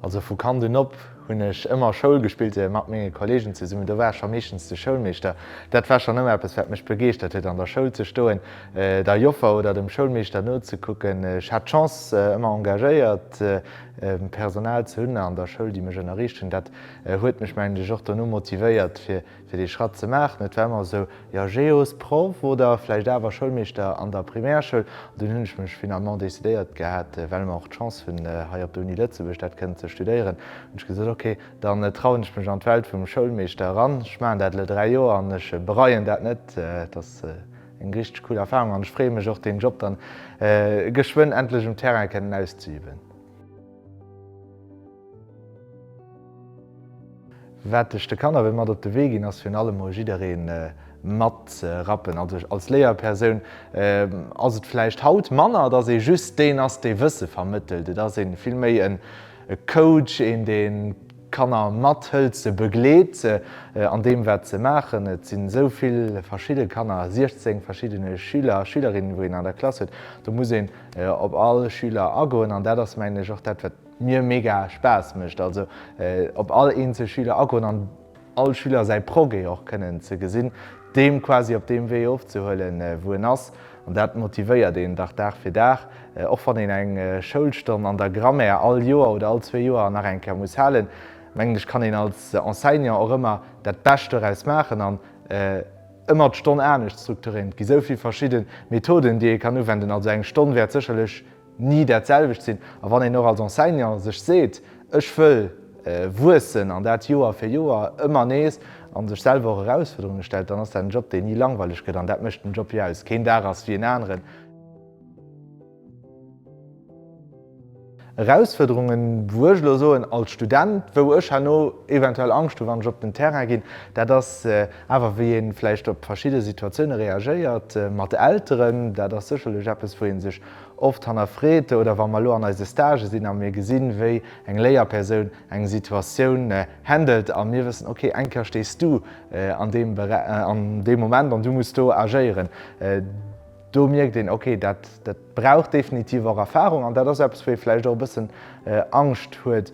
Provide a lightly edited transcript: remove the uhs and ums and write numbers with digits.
Also vu Kand un op hunn ech ëmmer Schoul gespillt mat menge Kollegen zesummen. Do war ech scho meeschtens de Schoulmeeschter. Dat war schonn ëmmer eppes, wat mech begeeschtert huet, an der Schoul ze stoen, der Joffer oder dem Schoulmeeschter nozekucken. Ech hat d'Chance, ëmmer engagéiert Personal ze hunn an der Schoul, déi mech ënnerriicht hunn. Dat huet mech, mengen ech, och dono motivéiert, fir fir dee Schratt ze maachen. Et war ëmmer esou, jo, Geosproff oder vläicht awer Schoulmeeschter an der Primärschoul. An dunn hunn ech mech finalement decidéiert gehat, well mer och d'Chance hunn, hei op der Uni Lëtzebuerg dat kënnen ze studéieren, hunn ech gesot, ok, dann trauen ech mech an d'Welt vum Schoulmeeschter eran. Ech maachen dat elo 3 Joer an ech bereien dat net. Et ass eng richteg cool Erfahrung an ech freeë mech och, deen Job dann geschwënn endlech um Terrain kënnen auszeüben. Wat ech de Kanner wëll mat op de Wee ginn, ass virun allem mol jidderee matrappen. Also als Léierpersoun ass et vläicht haut manner, dass ee just deen ass, dee Wësse vermëttelt. Et ass ee vill méi e Coach, een deen d'Kanner mathëlt, se begleet an deem wat se maachen. Et sinn esou vill verschidde Kanner, 16 verschiddene Schüler a Schülerinnen, wou een an der Klass huet. Do muss een op all Schüler agoen an dat ass mengen ech och dat, wat mir mega Spaass mécht, also op all eenzel Schüler agoen an all Schüler säi Progrès och kënnen ze gesinn, deem quasi op deem Wee ofzehuelen, wou en ass. An dat motivéiert een dach Dag fir Dag, och wann een eng Schoulstonn an der Grammaire all Joer oder all zwee Joer nach eng Kéier muss halen, mengen ech, kann een als Enseignant och ëmmer dat Bescht doraus maachen an ëmmer d'Stonn anescht strukturéieren. Et gi sou vill verschidde Methoden, déi ee kann uwenden. Also eng Stonn wäert sécherlech ni dat selwecht sinn. A wann een och als Enseignant sech seet, ech wëll wuessen an dat Joer fir Joer ëmmer nees a sech selwer och Erausfuerderunge stellt, dann ass dat en Job, deen ni langweileg gëtt. An dat mécht den Job jo aus. Keen Dag ass wéi en aneren. Erausfuerderungen, wou ech elo soen als Student, wou ech herno eventuell Angscht hu wann ech op den Terrain ginn, dat ass awer wéi ee vläicht op verschidde Situatioune reagéiert mat Elteren. Dat ass sécherlech eppes, wou ee sech oft hannerfreet. Oder wa mer elo an eise Stagë sinn a mir gesinn, wéi eng Léierpersoun eng Situatioun handelt a mir wëssen, okay, eng Kéier stees du an deem Moment an du muss do agéieren. Do mierkt een, ok, dat, dat brauch definitiv och Erfahrung an dat ass eppes, wou ee vläicht och e bëssen Angscht huet.